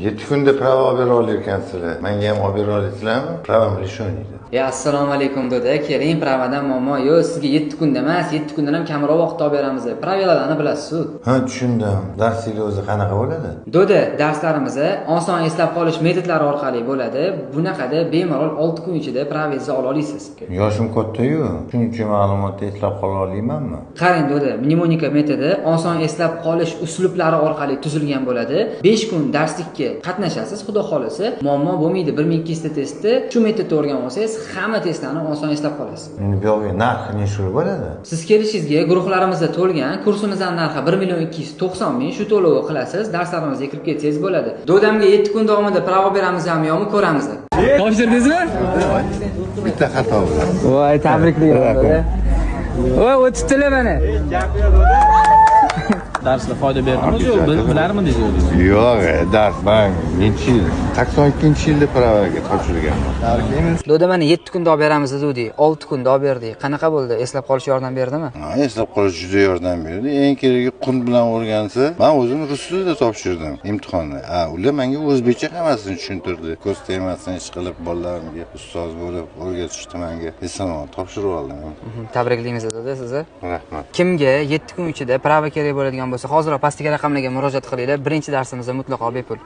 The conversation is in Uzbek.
7 kunda prava olib bera olarkansizlar. Menga ham olib bera olasizlarmi? Pravam лишённый. Ya, assalomu alaykum, doda. Keling, pravadan muammo yo'q. Sizga 7 kunda emas, 7 kundan ham kamroq vaqtda olib beramiz. Правила larni bilasiz-ku. Ha, tushundim. Darsinglar o'zi qanaqa bo'ladi? Doda, darslarimiz oson eslab qolish metodlari orqali bo'ladi. Bunaqada bemalol 6 kun ichida pravangizni ola olasiz. Yoshim katta-yu, shuncha ma'lumotni eslab qola olmaymanmi? Qarang, doda, mnemonika metodi oson eslab qolish uslublari orqali tuzilgan bo'ladi. 5 kun darslikka qatnashasiz, xudo xolasa, muammo bo'lmaydi. 1200 ta testni shu metodda o'rganib olsangiz, hamma testlarni oson eslab qolasiz. Endi bu yog'iga narxi necha bo'ladi? Siz kelishingizga guruhlarimizda to'lgan, kursimizning narxi 1 290 ming. Shu to'lovni qilasiz, darslarimizga kirib ketsangiz bo'ladi. Dodamga 7 kun davomida pravo beramizmi yo'qmi ko'ramiz. Topshirdingizmi? Bitta xato bilan. Voy, tabriklayman, doda. Voy, o'tibdilar mana. Darslar foyda berdimi yo'q, bilarmidingiz o'zingiz? Yo'q, dars man necha yil? 82-yilda pravaga topshirganman. Doda, mana 7 kunda olib beramiz dedik, 6 kunda olib berdik. Qanaqa bo'ldi? Eslab qolish yordam berdimi? Ha, eslab qolish juda yordam berdi. Eng keragi qunt bilan o'rgansa, men o'zim rus tilida topshirdim imtihonni. Ha, ular menga o'zbekcha hammasini tushuntirdi. Ko'z tegmasin ish qilib bolalarimga ustoz bo'lib o'rgatishdi menga. Eson topshirib oldim. Tabriklaymiz, doda, sizni. Rahmat. Kimga 7 kun ichida prava kerak bo'ladigan bo'lsa, hoziroq pastdagi raqamlarga murojaat qilinglar. Birinchi darsimiz mutlaqo bepul.